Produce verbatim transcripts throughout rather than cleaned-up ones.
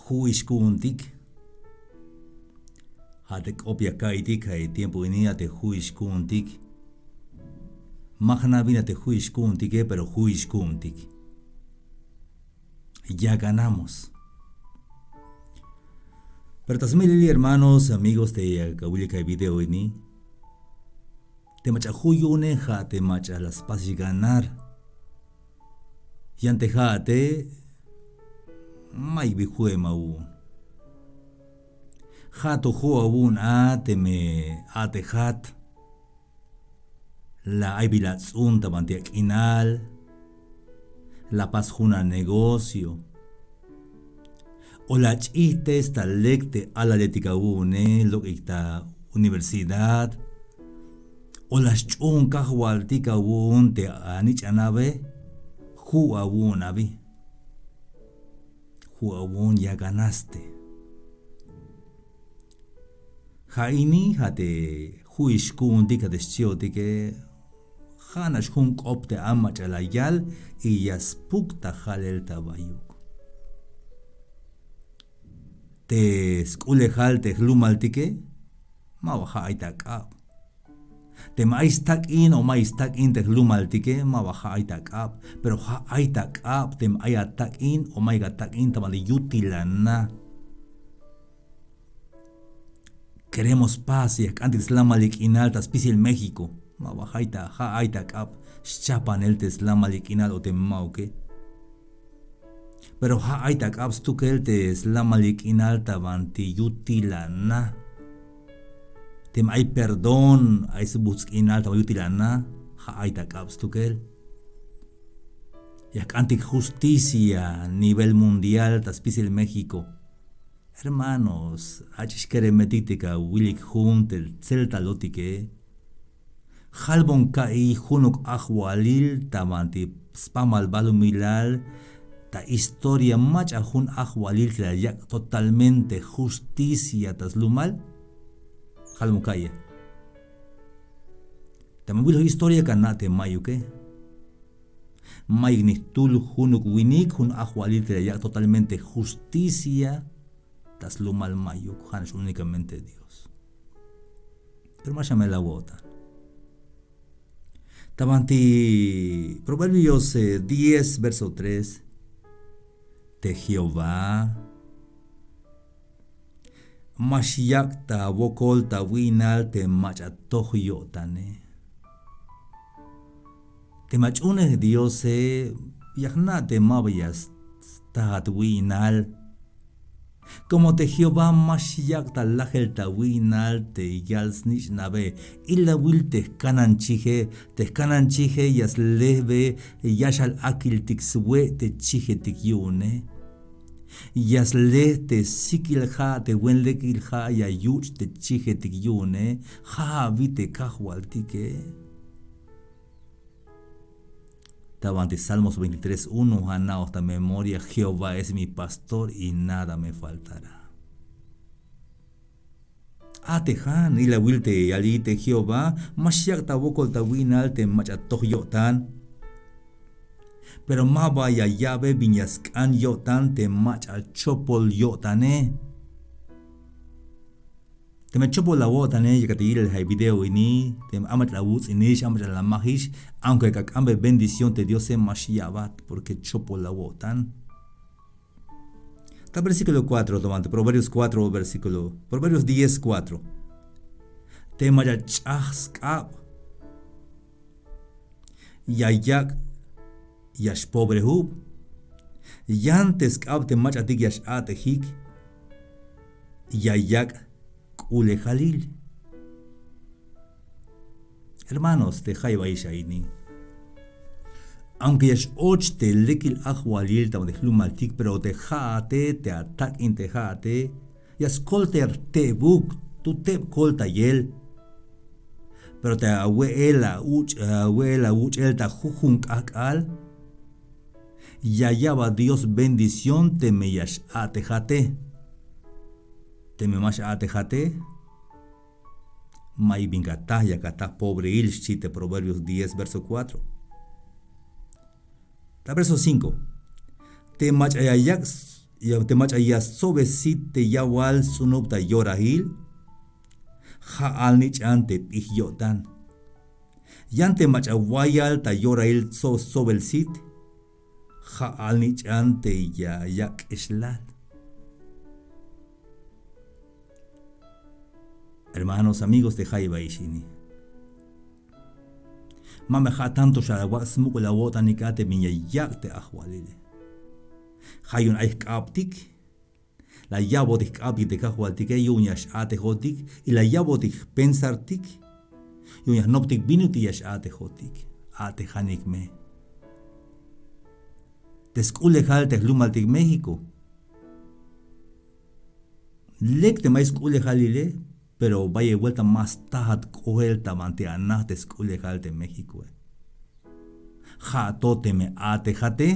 Ju'ix ku'untik. Ja' te k'op ya ka'itik ja' te tiempo ini a te ju'ix ku'untik. Ma jna' bin a te ju'ix ku'untike, pero ju'ix ku'untik. Ya ganamos. Pero ta smelelil, hermanos, amigos, te ya kawilik a video ini, te mach'a ju' yu'une ja' te mach'a la spas ganar. Yan te ja'ate, mayuk bi ju'em awu'un. Ja' to ju' awu'un a teme a'tejat. La ay bi la ats'un ta banti ak'inal. La apas jun anegocio. O la ach'ijtes ta lek te alaletik awu'une, lok'ik ta universidad. O la xch'uun kajwaltik awu'un te anich'anabe. Ju' awu'un abi. Ju' awu'un ya ganaste. Ja' ini ja' te ju'ix ku'untik ja' te xchi'otike. Ja' nax jun k'op te ay mach'a la yal y ya spuk ta jalel ta bayuk. Te sk'ulejal te jlumaltike, ma ba ja' ay ta k'ab. Teme ay stak'in o mayuk stak'in te jlumaltike, ma ba ja' ay ta k'ab. Pero ja' ay ta k'ab teme ay atak'in o mayuk atak'in ta banti yutilan a. Queremos paz, ya jk'antik slamalil k'inal ta spisil México. Ma ba ja' ay ta, ja' ay ta k'ab xchapanel te slamalil k'inal o te ma'uke. Pero ja' ay ta k'ab stukel te slamalil k'inal ta banti yutilan a. Teme ay perdón, ay sbujts' k'inal ta banti yutilan a, ja' ay ta k'ab stukel. Ya jk'antik justicia nivel mundial ta spisil México. Hermanos, ach'ix keremetik te kawilik jun te tseltalotike. Jalbon ka'iy junuk ajwalil ta banti spamal balumilal ta historia, mach'a jun ajwalil te la yak' totalmente justicia ta slumal. Jalbon ka'iya. Teme awil jun historia ka na' te mayuke. Mayuk ni jtul junuk winik jun ajwalil te la yak' totalmente justicia ta slumal, mayuk, ja' nax únicamente Dios. Pero ma xamel awo'tan. Ta banti Proverbios, eh, diez, verso tres. Te Jehová ma xyak' ta wokol ta wi'nal te mach'a toj yo'tane. Teme ach'uunej Diose, ya jna' te maba ya stajat wi'nal. Como te Jehová ma xyak' ta lajel ta wi'nal te yal snich'nabe, ilawil te jkanan chije, te jkanan chije ya slejbe yaxal akiltik swe' te chijetik yu'une. Ya sle te sikil ja', te wen lekil ja' ya yuch' te chijetik yu'une, ja' abi te kajwaltike. Ta banti Salmos veintitrés uno, ja' na'oj ta memoria: Jehová es mi pastor y nada me faltará. A'tejan, ilawil te yalil te Jehová ma xyak' ta wokol ta wi'nal te mach'a toj yo'tan. Pero maba ya ya'be bin ya sk'an yo'tan te mach'a chopol yo'tane. Teme chopol awo'tane, yakat ta yilel ja' video ini, teme ay mach'a awuts'inix, ay mach'a amajix, aunque yak ak'anbe bendición te Diose, ma xya'bat, porque chopol awo'tan. Ta versículo cuatro, tomante Proverbios cuatro, versículo, Proverbios diez, cuatro. Te mach'a ch'aj sk'ab ya yak' ya xpobrejub. Yan te sk'ab te mach'atik ya x-a'tejik ya yak' k'ulejalil. Hermanos, te jayeb ayex a ini, aunque ya x-och te lekil ajwalil ta jlumaltik, pero te ja'ate, te atak'in te ja'ate, ya skoltayat jtebuk, tu' teb koltayel. Pero te awe'el auch', awe'el awuch'el ta jujun k'ajk'al, ya ya'bat Dios bendición teme ya x-a'tejate. Teme ma x-a'tejate, mayuk bin ka ataj, yak ataj pobreil, xchi te Proverbios diez, verso cuatro. Ta verso cinco. Te mach'a ya yak' s-, Ya te mach'a ya stsobe sit te yawal sts'unub ta yorahil, ja' alnich'an te p'ij yo'tan. Yan te mach'a wayal ta yorahil stso- stsobel sit, ja' alnich'an te ya yak' k'exlal. Hermanos, amigos, te jayeb ayex ini, ma me ja' tanto xawak' smuk'ul awo'tanik a te bin ya yak' te ajwalile. Ja' yu'un ay jk'abtik, la ya'botik jk'abtik te kajwaltike, yu'un ya x-a'tejotik, y la ya'botik jpensartik, yu'un ya jnoptik bin ut'il ya x-a'tejotik. A'tejanik me te sk'ulejal te jlumaltik México. Lek teme ay sk'ulejalile, pero bayel buelta ma stajat k'oel ta banti anaj te sk'ulejal te Méxicoe. Ja' to teme a'tejate,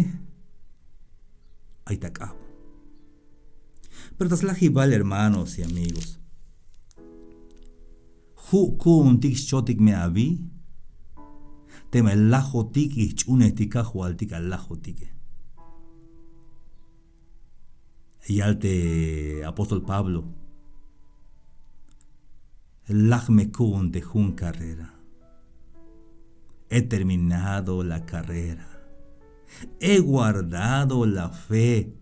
ay ta k'ab. Pero ta slajibal, hermanos y amigos, ju' ku'untik xchotik me abi teme lajotik y jch'uunejtik kajwaltik alajotike. Yal te apóstol Pablo: Laj me ku'un te jun carrera. He terminado la carrera. He guardado la fe.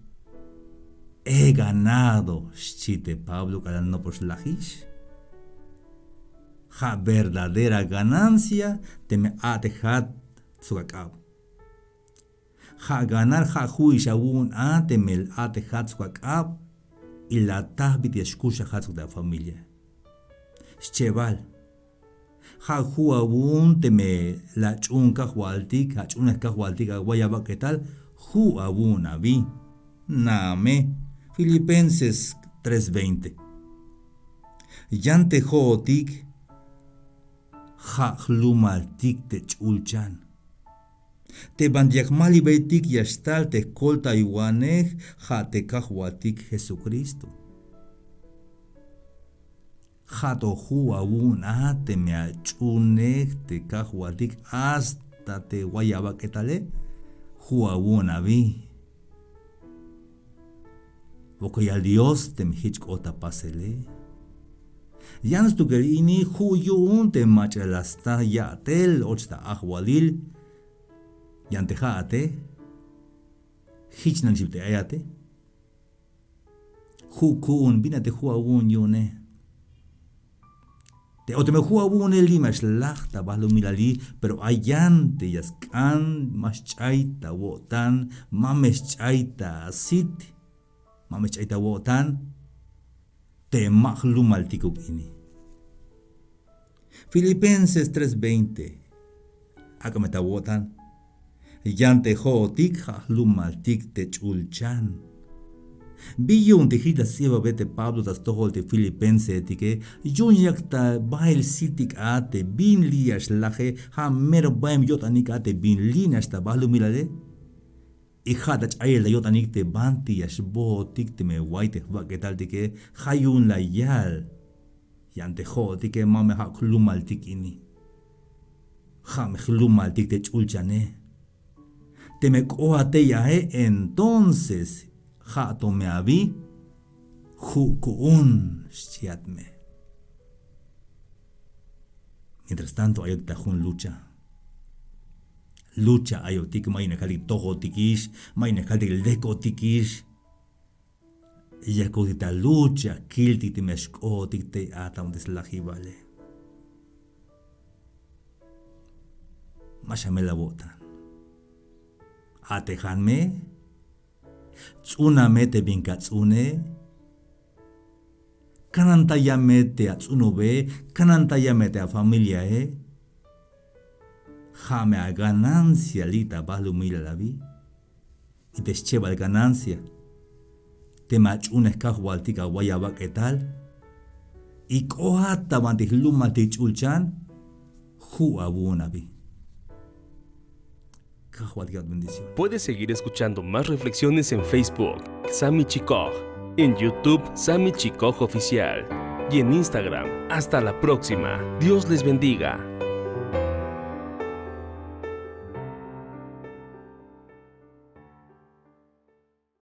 He ganado, xchi te Pablo k'alal nopol xlajix. Ja' verdadera ganancia teme a'tejat sok ak'ab. Ja' ganar, ja' ju'ix awu'un a teme a'tejat sok ak'ab y la ataj bit'il ya xkuxajat sok te afamilia. Schebal, ja' ju' awu'un teme la ach'uun kajwaltik, ach'uunej kajwaltik away abak'etal, ju' awu'un abi. Na'a me. Filipenses tres veinte. Yan te jo'otik ja' jlumaltik te ch'ulchan. Te banti yak jmalibeytik ya xtal te jkoltaywanej, ja' te kajwaltik Jesucristo. Ja' to ju' awu'un a teme ach'uunej te kajwaltik hasta te way abak'etale, ju' awu'un abi. Wokol yal Dios teme jich k'ot ta pasele. Yan stukel ini ju' yu'un te mach'a la sta ya'tel och ta ajwalil, yan te ja'ate, jich nanix te ayate. Ju' ku'un, bin a te ju' awu'un yu'une. Te o teme ju' awu'une li' ma xlaj ta balumilali, pero ay yan te ya sk'an, ma xch'ay ta awo'tan, ma me xch'ay ta asit, ma me xch'ay ta awo'tan, te ma jlumaltikuk ini. Filipenses tres veinte. Ak'a me ta awo'tan. Yan te jo'otik ja' jlumaltik te ch'ulchan. Bi yu'un te jich la sts'ibabe te Pablo ta stojol te filipenseetike, yu'un yak ta bael sitik a te bin li' ya xlaje, ja' mero baem yo'tanik a te bin li' nax ta balumilale. Y ja' ta ch'ayel ta yo'tanik te banti ya xbootik teme way te jbak'etaltike, ja' yu'un la yal. Yan te jo'otike ma me ja' jlumaltik ini. Ja' me jlumaltik te ch'ulchane. Teme k'oat tey ae, entonces ja' to me abi, ju' ku'un, xchiat me. Mientras tanto, ayotik ta jun lucha. Lucha ayotik, ma yu'un ya kaltik tojotikix, ma yu'un ya kaltik lekotikix. Yakotik ta lucha, kiltik teme ya xk'otik tey a ta banti slajibale. Ma xamel awo'tan. A'tejan me, ts'una me te bin ka ts'une, kanantaya me te ats'unube, kanantaya me te afamiliae. Ja' me aganancia li' ta balumilal abi. Y te schebal ganancia, teme ach'uunej kajwaltik away abak'etal, y k'oat ta banti jlumaltik ch'ulchan, ju' awu'un abi. Kajwaltik a'bot bendición. Puedes seguir escuchando más reflexiones en Facebook, Sami Chikoj, en YouTube, Sami Chikoj Oficial, y en Instagram. Hasta la próxima. Dios les bendiga.